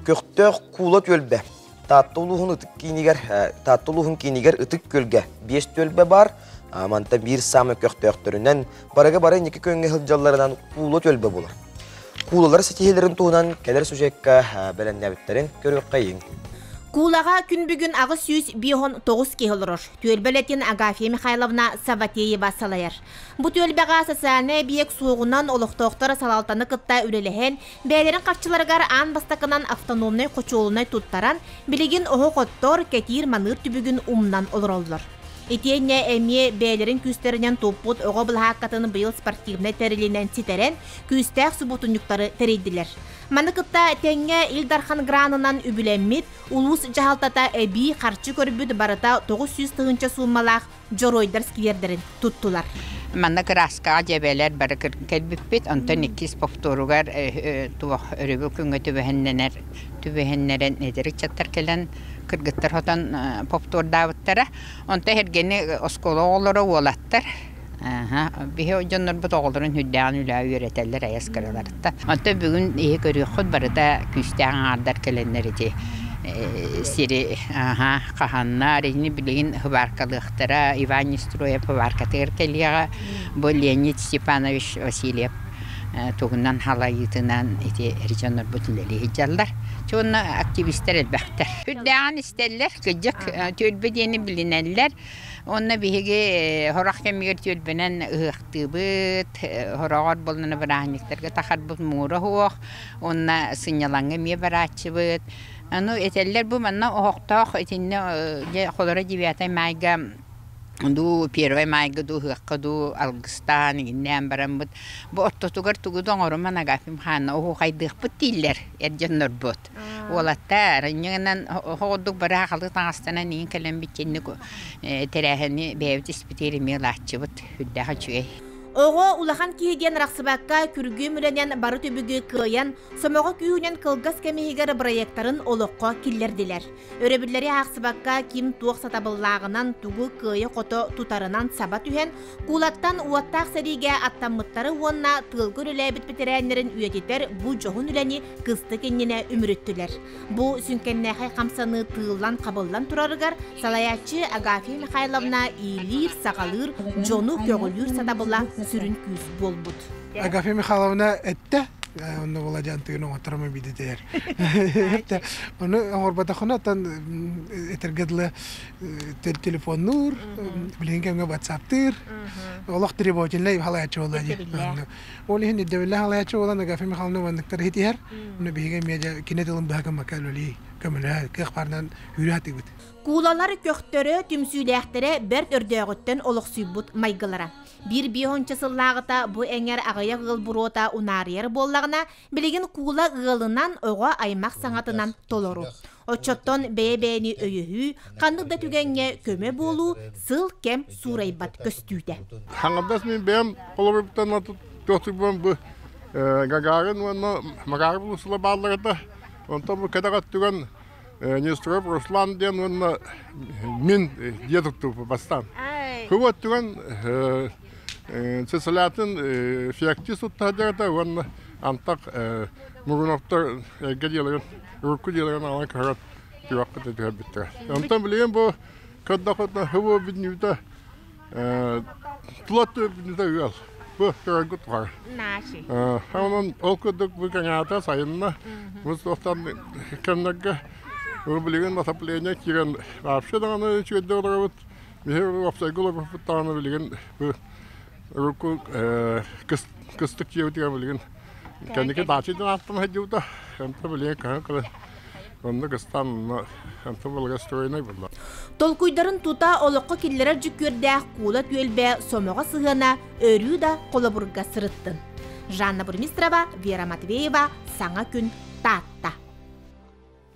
Көхтөөх куула түөлбэ. Таатта улууһун ытык киинигэр, Таатта улууһун киинигэр Ытык Күөлгэ биэс түөлбэ баар. Манта биир саамай көхтөөхтөрүнэн, барыга бары инники күөҥҥэ сылдьалларынан куула түөлбэ буолар. Куулалар ситиһиилэрин туһунан кэлэр сюжекка бэлэмнээбиттэрин көрүөххэйиҥ. Куулаҕа күн бүгүн 859 киһи олорор. Түөлбэ үлэтин Агафья Михайловна Савватеева салайар. Бу түөлбэҕэ социальнай эбийиэк суоҕунан олохтоохтор салалтаны кытта үлэлэһэн, Бэйэлэрин харчыларыгар аан бастакынан автономнай хочуолунай туттаран, билигин оһох оттор, кэтиир-маныыр түбүгүн умнан олороллор. Итиэннэ эмиэ бэйэлэрин күүстэринэн туппут оҕо былаһааккатын быйыл спортивнай тэрилинэн ситэрэн, күүстээх субуотунньуктары тэрийдилэр. Маны кытта тэҥҥэ Ил Дархан гранынан үбүлэммит, улуус дьаһалтата эбии харчы көрбүт барыта 900 тыһыынча сууммалаах дьоруойдар сквердэрин туттулар. Манна кырааскаҕа дьэбэлэр бары кэлбиппит. Онтон иккис повторугар туох өрөбүл күҥҥэ түбэһиннэнэр түбэһиннэрэн эдэр ыччаттар кэлэн кыргыттар хотон повтордаабыттара. Онтон эһэргэни оскуола оҕолоро уолаттар биһи дьоннорбут оҕолорун үрдээҕин үлэҕэ үөрэтэллэр айас кыраларыттан. Онтон бүгүн иһи көрүөххүт барыта күүстээх аҥаардар кэлэннэр ити сири хаһаннар ини билигин хыбааркалыахтара Иван Нестроев хыбааркатыгар кэлиэҕэ бу Леонид Степанович Васильев тугунан халайыытынан ити эр дьоннорбут үлэлии сылдьаллар. Уонна активистар элбэхтэр. Үрдээҕин истэллэр, кырдьык түөлбэ диэни билинэллэр. Уонна биһиги сорох кэмигэр түөлбэнэн ыһыахтыыбыт, сороҕор буоллаҕына бырааһынньыктарга тахарбыт муура суох, уонна сынньалаҥҥа эмиэ барааччыбыт. Аны этэллэр бу манна оһохтоох итиннэ дьэ холоро девятое майга дуу, первое майга дуу ыһыахха дуу алгыстаан иҥиннээн бараммыт бу ортотугар тугу да оҥоруман Агафья Михайловна оһуохайдыахпыт дииллэр эр дьоннорбут. Уолаттар инньэ оҕурдук бары халы таҥастанан иин кэлэн итинник тэрээһини бэйэбит испитигэр эмиэ ылааччыбыт үрдээх үчүгэй. Оҕо улахан киһи диэн арахсыбакка күргүөм үлэнэн бары түбүгү кыайан, сомоҕо күүһүнэн кылгас кэм иһигэр бырайыактарын олоххо киллэрдилэр. Өрөбүллэри аахсыбакка ким туох сатабыллааҕынан тугу кыайа-хото тутарынан саба түһэн, куулаттан уоттаах сэриигэ аттаммыттары уонна тыылга үлэлээбит бэтэрээннэрин үйэтитэр бу дьоһун үлэни кыстык иннинэ үмүрүттүлэр. Бу сүҥкэннээхэй хамсаныы тыыллан-хабыллан турарыгар салайааччы Агафья Михайловна иилиир-саҕалыыр, дьону көҕүлүүр сатабыла сүрүн күүс буолбут. Агафья Михайловна эттэ, онно Володян тыгын оҥотторума бидитээр. Ону оҥорботоххуна оттон этэргэ дылы телефоннуур, билигин кэмҥэ ватсаптыыр, олох требовательнай халаяччы буолла дии. Ол иһин ирдэбиллээх халаяччы буолан Агафья Михайловна манныктары итиһэр. Ону биһиги эмиэ дьэ кини тылын быһа гыммакка үлэлии, көмөлөһө, кыах баарынан үүрэ сатыыбыт. Куулалар көхтөрө, түмсүүлээхтэрэ бэрт өрдөөҕүттэн олохсуйбут майгылара. Биир биэһонча сыллааҕыта бу эҥэр аҕыйах ыал буруота унаарыйар буоллаҕына, билигин куула ыалынан оҕо аймах саҥатынан толору. Оччоттон бэйэ-бэйэни өйөһүү, ханнык да түгэҥҥэ көмө буолуу сыл кэм суурайбат көстүүтэ. Хаҥардас мин бэйэм холобурбуттан туохтуйбун бу Гагарин уонна Макаров улуусула бааллар этэ. Онтон бу кэтэх өттүгэн Нестеров Руслан диэн уонна мин дьиэ туттубуппут бастаан. Кыбы өттүгэн Цесалятын фиактист туттаһа уонна антах Мургуновтар эргэ дьиэлэрин, урукку дьиэлэрин аҕалан көһөрөн түгэххэ түһэрбиттэрэ. Онтон билигин бу көрдөххүтүнэ хыбы бүтүннүүтэ тула бүтүннүүтэ ыал. Бу көрөргүт тухары. Онон ол курдук бу кэҥээтэ сайынна. Бу туохтан кэмнэргэ бу билигин отопление киирэн вообще даҕаны үчүгэйдик олоробут. Биһи уопсайга олорбуппут даҕаны билигин бу урукку кыстык дьиэбитигэр билигин кэнники даачыйдан ааттан сылдьыбыта. Онто билигин көһөн кэлэн онно кыстаан онно онто благостроенай буолла. Толкуйдарын тута олоххо киллэрэр дьүккүөрдээх куула түөлбэ сомоҕо сыһыана өрүү да холобурга сырыттын. Жанна Бурмистрова, Вера Матвеева, Саҥа күн, Таатта.